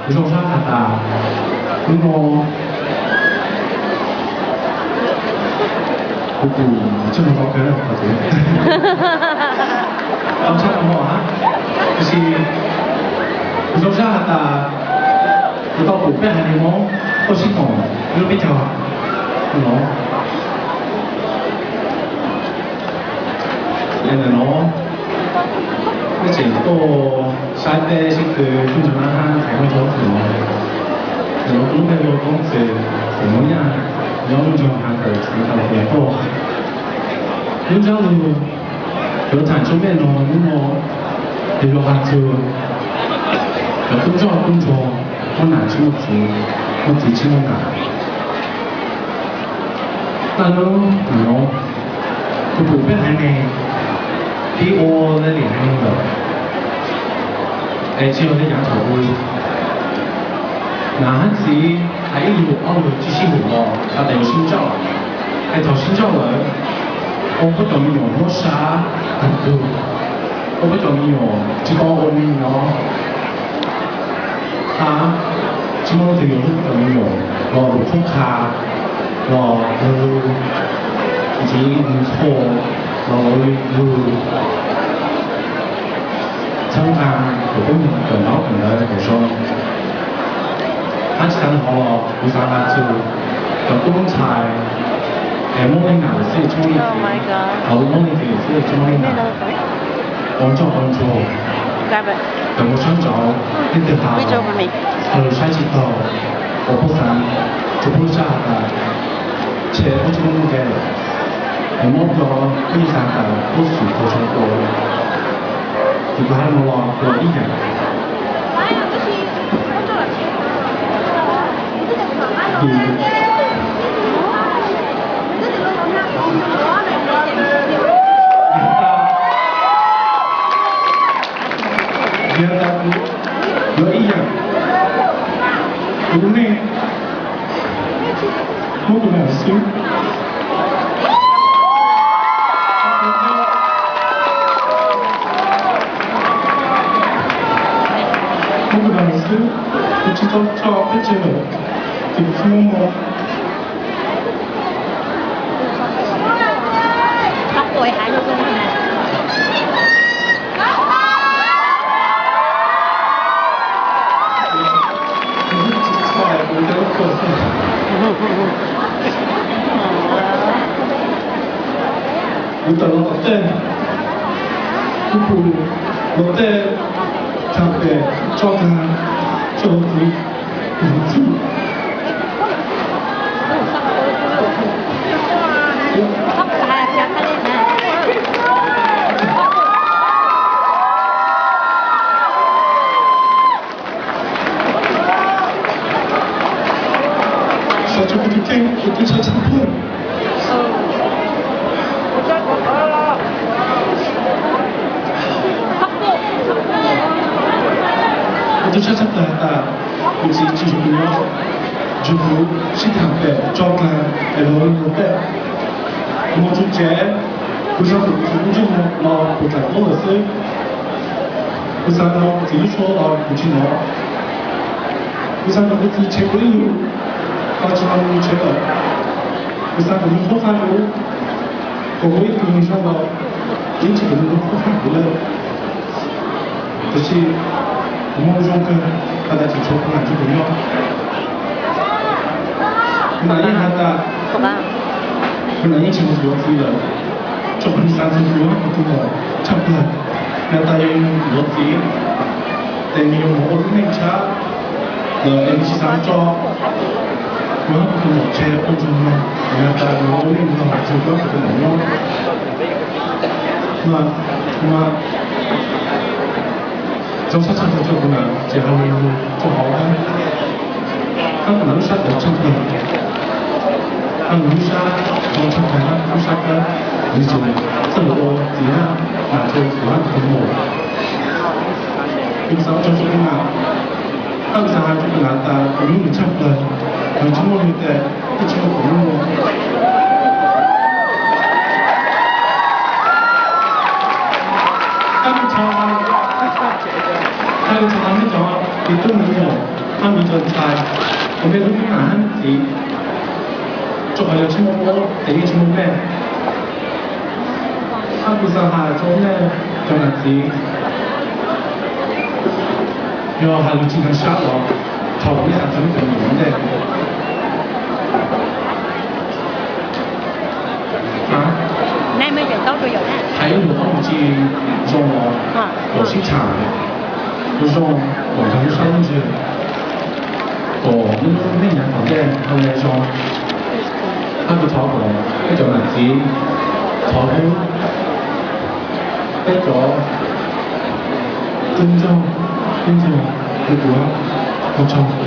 Zoo sab has tas, hnub no kuv kuj tsis mus tau kawg, tau tshaj tau mos hab, tiam sis kuv zoo sab has tas kuv tau pum peb haiv neeg Hmoob tuaj sib koom lub peb caug no. Yog ntawm no, peb tseem tuaj saib teb sib kws, kuj ntseeg na hab, kuj ntseeg txwm no, ntawm no kuj lub npe hu ua Koob Txwm, txwm Hmoob Yaj, nyob lub nroog Hav Kawm, xeev California tuaj. Lub ntsab lug yuav tham tsua mej no hnub no, yog has txug cov tub ntsoj tub ntsuag, muaj nam tsis muaj txiv, muaj txiv tsis muaj nam. Tag nub no, kuv pum peb haiv neeg pib ua le lim haiv neeg lawm, es tsis yog le yaav thaum ub. Nam hab txiv hais ib lus ob lus tsis sib haum los has tas yuav sib ntsauj, es thaum sib ntsauj lawm, ua peb cov me nyuam mob sab tag tug, ua peb cov me nyuam tsis tau ua neeg no. Hab tsis muaj leej twg yuav hlub peb cov me nyuam los lug qhuab qha, los lug ntsiv nws qhua, los lug txhawb nqa kom peb mus kawm ntaub kawm ntawv kom zoo. Hab tsis tas li hov los kuv xav has txug cov tub ntxhais es muaj leej nam lawm xwb tsis muaj leej txiv, hab muaj leej txiv lawm xwb tsis muaj leej nam, ua ntsoj ua ntsuag, tawm mus sab nraud, leej twg has los saib tsis taug, ua puab xaav, tsuas puab lub sab has tas ntshe puab tsis muaj nuj nqe lawm, es muab plho puab yeej xav tas puab xwm tau zoo ua. Ces kuv has no los ib yaam. Yog tas kuv yuav ib yaam, kuv lub neej muab kuv nam xwb, muab kuv nam xwb, kuv tsis tau tso peb tseg lawm, ces kuv tsis muaj hmoo. Kuv tawm los tom tej, kuv pum luag tej thaam pem tso taag, tso luag txiv, luag txiv. Xav tso kuv tus kheej, kuv tub tshab tshaj plawg. Kuv tub tshab tshaj plawg has tas kuv txiv tsis nrug kuv nyob, nrug kuv sib thaam pem tso taag es luag luag tej. Kuv moog txug tsev, kuv xaav kuv txiv kuj ntsej muag los puas tsaam tuab lawm xwb. Kuv xaav hnov kuv txiv lub suab los kuv tsis hnov. Kuv xaav hnov kuv txiv tshev kuv ib lus los tsis hnov nws tshev lawm. Kuv xaav kom nws qhuab qha kuv, kom kuv ib tug neeg zoo los yeej tsis kom nws qhuab qha kuv lawm. Tab sis kuv moog zoo kawg has tas tseem tshuav kuv nam nrug kuv nyob. Kuv nam yeej has tas, kuv nam yeej tsis moog yuav txiv lawm, tso kuv xaav txug kuv kuv tug muam tshaj plawg. Has tas yog yuav txiv, ces nws yuav moog ua lub neej tshab lawm es nws tsis xaav tso kuv kuv tug muam tshev ua ntsuag no. Has tas nws ua lub neej no txug kuv kuv tug muam nyob. Mas, mas zoo sab tshaj tawm rua kuv nam tseem has lug rua hauv hab, hab kuv nam lub sab tawv tshaj tawm, hab nws lub sab zoo tshaj tawm hab lub sab kab, nws tseem txawj lug ua txiv hab nam rua kuv hab kuv tug muam. Kuv xaav tso rua kuv nam, hab kuv xaav has rua kuv nam tas kuv hlub nws tshaj plawg, nws tsis muaj nws tes, twb tsis muaj kuv hlub nws. Hab kuv xaav has, hab kuv xaav has mej cov kwv tij neej tsa, Hab mis cov ntxhais, kuv mej lub kub nam hab txiv, rua qhov yog tsis muaj ub ces yeej tsis muaj mej. Hab kuv xav has rua mej cov nam txiv, yog has lug tsis nkaag sab los thov kuv mej has rua mej cov nam txiv ntej. Hais lus ob lus tsis zoo los kom sib tham, zoo kom nkaag lub sab lub ntswg, kom mej nyaav tom ntej ha le zoo. Hab kuv thov kom mej cov nam txiv thov hlub peb cov tub ntsuag, tub ntsuag, kuv ua tsaug.